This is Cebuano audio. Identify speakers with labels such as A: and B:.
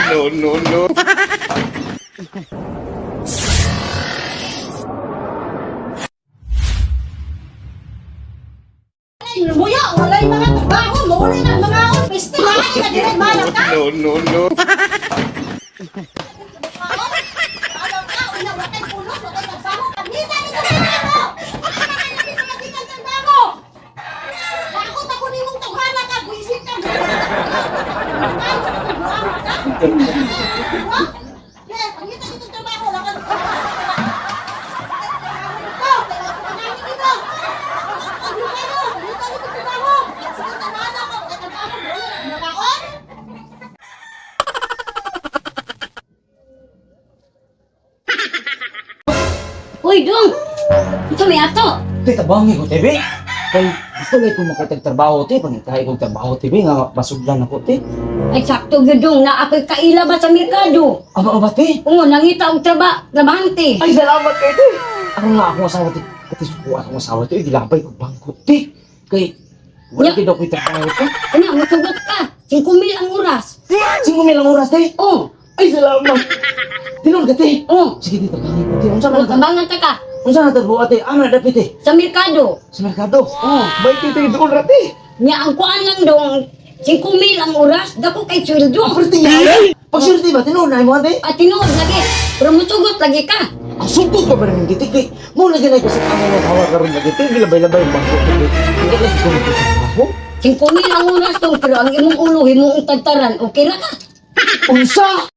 A: No, no, no.
B: Buya, walay mga trabaho, maulay na mga piste, lahat na dili malam ka.
A: No, no, no.
B: Alam ka, una wakay pulos, wakay trabaho, kanina nito sa trabaho. Ang mga labi mga gikan trabaho. Takot ako nimong tawhana ka, buisit ka. Pangita dito trabaho, lakad.
C: Uy, dong! Ito may ato.
D: Te, tabangi ko, tebe. Kay gusto lang ko makitag trabaho, te. Pangitahay kong trabaho, tebe. Nga masuglan ako, te.
C: Ay, sakto gyud dong na ako'y kaila ba sa merkado.
D: Aba, aba, te.
C: Oo, nangita og trabahante.
D: Ay, salamat kay te. Ako nga, akong asawa, te. Ate, suko akong asawa, te. Gilabay ko bangko, te. Kay, wala
C: Nya.
D: kayo daw ko'y trabaho, te.
C: Ano, masugot ka. 5,000 ang oras.
D: 5,000 ang oras, te.
C: Oh,
D: Ay, salamat. Tinol ka, te.
C: oh.
D: Sige, te, tabangi ko, te. Unsa man na,
C: Tabangan ta ka
D: unsa na tagbuha, te. Ama na dapit, te.
C: sa merkado.
D: Sa merkado.
C: Oh.
D: Bay, te, te, doon ra, te.
C: Nya ang kuan lang dong, 5,000 ang oras, dako kay sweldo.
D: Pero tingnan, pag sure, te ba, tinol na mo, te.
C: At tinuod lagi, pero musugot lagi ka.
D: Ang sugod pa ba namin giti kay mo lagi na kasi ang mga tawa karon lagi te gilabay-labay ang bangko te. Hindi lagi ko magtrabaho.
C: 5,000 ang oras dong, pero ang imong ulo, himong tagtaran, okay ra ka.
D: Unsa?